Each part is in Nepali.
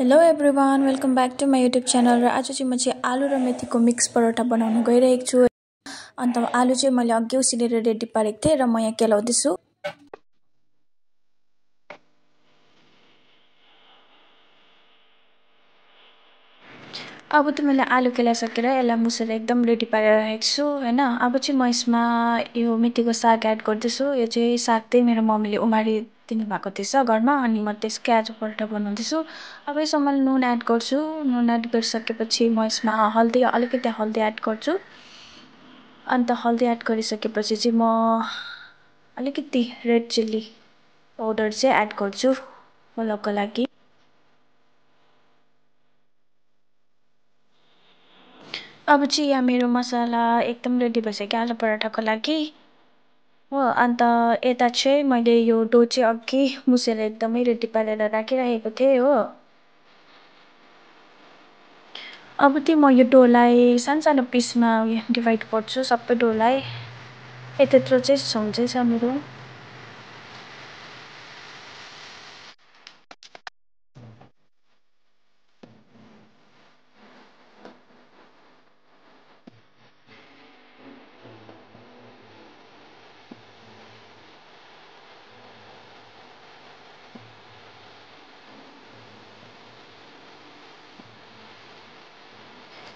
Hello everyone, welcome back to my YouTube channel. र आज चाहिँ म चाहिँ आलु र मेथीको मिक्स परोटा बनाउन गइरहेको छु। अन्त आलु चाहिँ मैले अघि उसिनेर रेडी पारेको थिएँ र म यहाँ केलाउँदैछु। अब त मैले आलु केलाइसकेर यसलाई मुसेर एकदम रेडी पारेर राखेको छु हैन। अब चाहिँ म यसमा यो मेथीको साग एड गर्दैछु। यो चाहिँ साग चाहिँ मेरो मम्मीले उमारी दिनुभएको थिएछ घरमा, अनि म त्यसकै आज परोटा बनाउँदैछु। अब यसमा मैले नुन एड गर्छु। नुन एड गरिसकेपछि म यसमा अलिकति हल्दी एड गर्छु। अन्त हल्दी एड गरिसकेपछि चाहिँ म अलिकति रेड चिल्ली पाउडर चाहिँ एड गर्छु कलरको लागि। अब चाहिँ यहाँ मेरो मसला एकदम रेडी भइसक्यो आलु पराठाको लागि हो। अन्त यता चाहिँ मैले यो डो चाहिँ अघि मुसेर एकदमै रेडी पारेर राखिराखेको थिएँ हो। अब चाहिँ म यो डोलाई सानो पिसमा डिभाइड गर्छु सबै डोलाई। त्यत्रो चाहिँ हुँदैछ मेरो।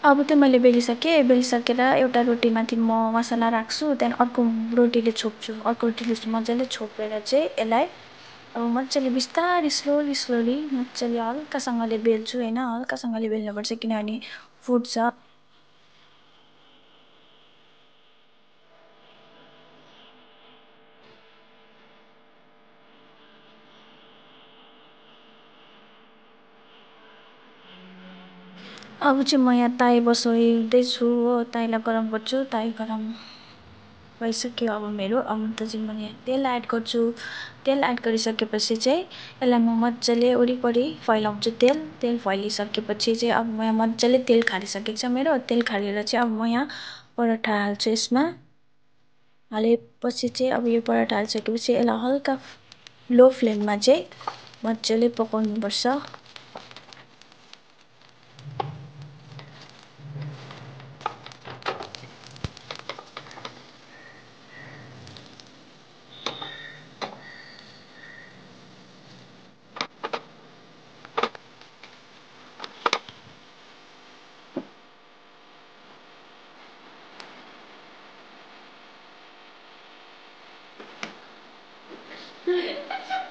अब चाहिँ मैले बेलिसकेर एउटा रोटीमाथि म मसला राख्छु, त्यहाँदेखि अर्को रोटीले छोप्छु। अर्को रोटीले मजाले छोपेर चाहिँ यसलाई अब मजाले बिस्तारै स्लोली मजाले हल्कासँगले बेल्छु हैन। हल्कासँगले बेल्नुपर्छ किनभने फुट्छ। अब चाहिँ म यहाँ ताई बसाउँदैछु हो। ताईलाई गरम गर्छु। ताई गरम भइसक्यो अब मेरो। अब त चाहिँ म यहाँ तेल एड गर्छु। तेल एड गरिसकेपछि चाहिँ यसलाई म मजाले वरिपरि फैलाउँछु। तेल फैलिसकेपछि चाहिँ अब म यहाँ मजाले तेल खारिसकेको छ मेरो। तेल खारेर चाहिँ अब म यहाँ पराठा हाल्छु यसमा। हालेपछि चाहिँ अब यो पराठा हालिसकेपछि यसलाई हल्का लो फ्लेममा चाहिँ मजाले पकाउनुपर्छ।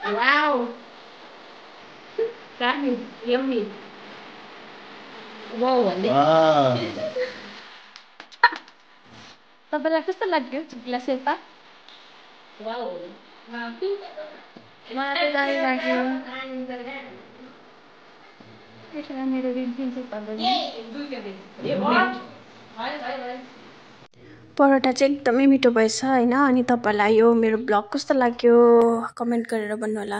Wow! That is yummy. Wow! तपाईँलाई कस्तो लाग्यो ग्लास सेर्पा? Wow! मलाई त दामी लाग्यो। मेरो परोटा चाहिँ एकदमै मिठो भएछ हैन। अनि तपाईँलाई यो मेरो ब्लग कस्तो लाग्यो कमेन्ट गरेर भन्नुहोला।